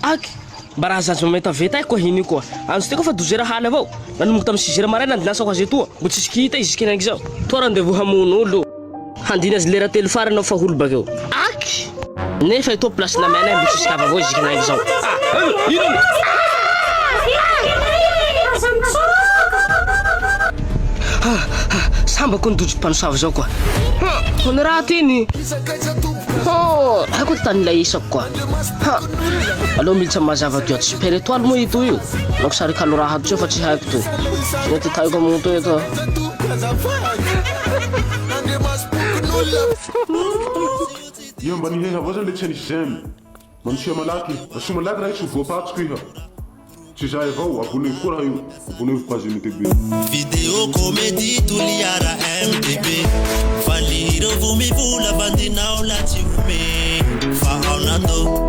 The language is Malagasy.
Aky! Mba raha zaza mametaveta ahy koa iny io koa. Anjo ty koa fa douze heures haly avao. Nanomboka tamin'ny six heures maraina nandinasako azy etoa. Mbo tsisy kihita izy jusqu'à zao. Toa rendez-vous hamono olo. Handiny azy lera telo farany aho fa olo bakeo. Aky! Nefa etoa place namianay mbo tsisy kava avao jusqu'à zao. Ah! Ino olo? Ah! Ah! Sambako ny dojo mpanosavy zao koa. Ha! Hono raha ty ny. Hoo! Haiko ty tany ilay isako koa. Ha! Aleo militsa mazava ty ato. Super étoile moa ito io. Manko sary kalo raha ato fa tsy haiko to. Tsy ty taiko amo to eto. Iha mba nihehy avao zany le tsy hanisy j'aime. Manosia malaky. Asio malaky raha io tsy ho voapatsiko iha. Tsy zay avao, abonnevo koa raha io, abonnevo page MTB. Vidéo comédie Toliara MTB Faly ireo vao mivola vandinao la tsy home Fa ao nando.